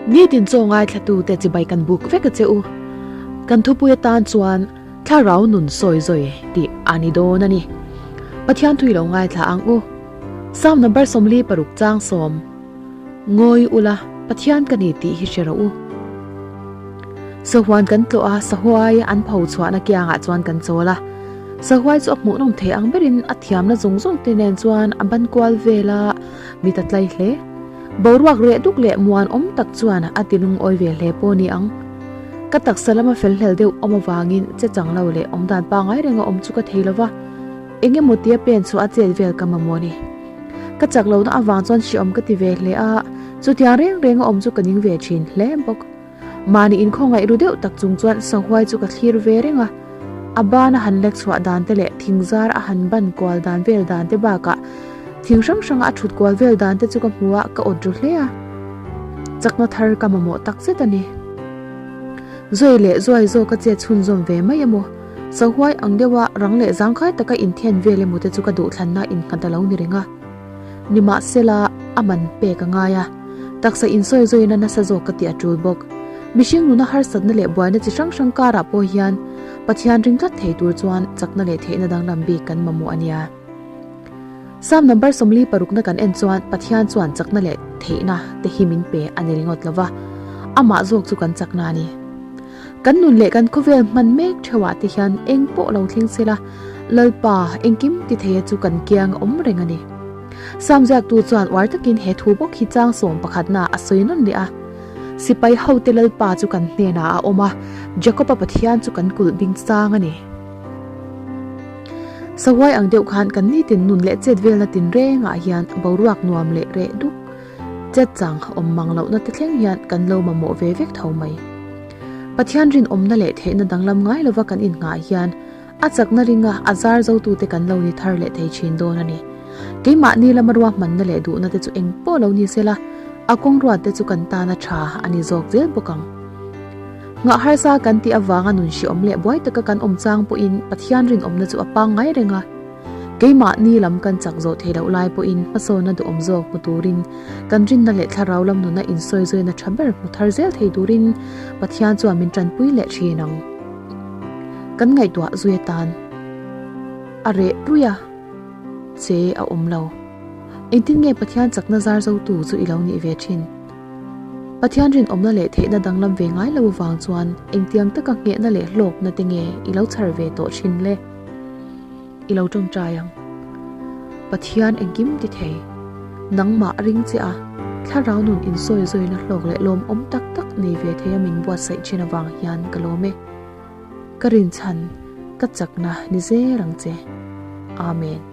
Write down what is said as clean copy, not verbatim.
Nitin chaw ngaithlatute chibai kan buk vek a che u. Kan thupui atan chuan Thlarau nun sawi zawi tih a ni dawn a ni. Pathian thui lo ngaithla ang u. Psalm number 46 chang sawm. Ngawi ula, Pathian ka ni tih hi hre rawh u. Sahuan kan tlawh a, sahuai an pho chhuahna kiangah chuan kan chawl a. Sahuai chu a hmuhnawm thei ang berin a thiamna zawng zawng te nen chuan a ban kual vel a, mit a tlai hle. Boruak reh duk leh muan awm tak chuan a ti lungawi ve hle pawh a ni ang. Ka taksa lama fel hlel deuh awm avangin che chang lo leh awmdan pangngai renga awm chu ka thei lo va, eng emaw tia pen chhuah a chet vel ka mamawh a ni. Ka chak lohna avang chuan hreawm ka ti ve hle a, chutiang reng renga awm chu ka ning ve thin hle bawk. Mahni inkhawngaih ru deuh tak chung chuan sahuai chu ka thlir ve reng a, a ban a han lek chhuah dan te leh thingzar a han ban kual dan vel dan te bakah thing hrang hranga a thut kual vel dan te chu ka hmu a, ka awt ru hle a. Chakna thar ka mamawh tak zet a ni. Zuai leh zuai zawk a chet chhunzawm ve mai emaw, sahuai ang deuha rang leh zangkhai taka inthen vel emaw te chu ka duhthlanna innghat a lo ni reng a. Nimahsela, a man pek a ngai a, taksa insawizawiin a nasa zawk ka tih a tul bawk. Mihring nuna harsatna leh buaina chi hrang hrang karah pawh hian Pathian ring tlat thei tur chuan chakna leh theihna danglam bik kan mamawh a nia. Psalm number 46 na kan en chuan Pathian chuan chakna leh theihna te hi min pe a ni ringawt lova, amah zawk chu kan chakna a ni. Kan nun leh kan khawvel hman mek theuhah te hian eng pawh lo thleng sela, Lalpa engkim ti theia chu kan kiang a awm reng a ni. Psalm ziaktu chuan uar takin he thu bawk hi chang sawm pakhatna a sawi nawn leh a, Sipai hote Lalpa chu kan hnenah a awm a, Jakoba Pathian chu kan kulh bing chang a ni. Sahuai ang deuh khan kan nitin nun leh chet velna tinrengah hian boruak nuam leh reh duk Chet chang awm mang lohna te thleng hian kan lo mamawh ve vek tho mai. Pathian rinawmna leh theihna danglam ngai lova kan innghah hian a chakna ringa a zar zotute kan lo ni thar leh thei thin dawn a ni. Keimahni lama ruahmanna leh duhna te chu eng pawh lo ni sela, a kawng ruat te chu kan tana tha a ni zawk zel bawk ang. Nghah harsa kan tih avanga nun hreawm leh buai taka kan awm chang pawhin Pathian rinawmna chu a pangngai reng a. Keimahni lam kan chak zawh theih loh lai pawhin hmasawnna duhawm zawk hmu turin kan rinna leh thlarau lam nuna insawizawiina tha ber hmu thar zel thei turin Pathian chuan min tanpui leh thin ang. Kan ngaihtuah zui atan a reh ruih a, che a awm lo. Engtin nge Pathian chakna zar zotu chu i lo nih ve thin? Pathian rinawmna leh theihna danglam ve ngai lo avang chuan engtiang taka nghehna leh hlawkna te nge i lo chhar ve tawh thin le? I lo tawngtai ang. Pathian engkim ti thei. Nangmah ring che a, thlarau nun insawi zawina hlawk leh lawmawm tak tak nei ve thei a min buatsaih thin avang hian ka lawm e. Ka rinchhan, ka chakna ni zel ang che. Amen.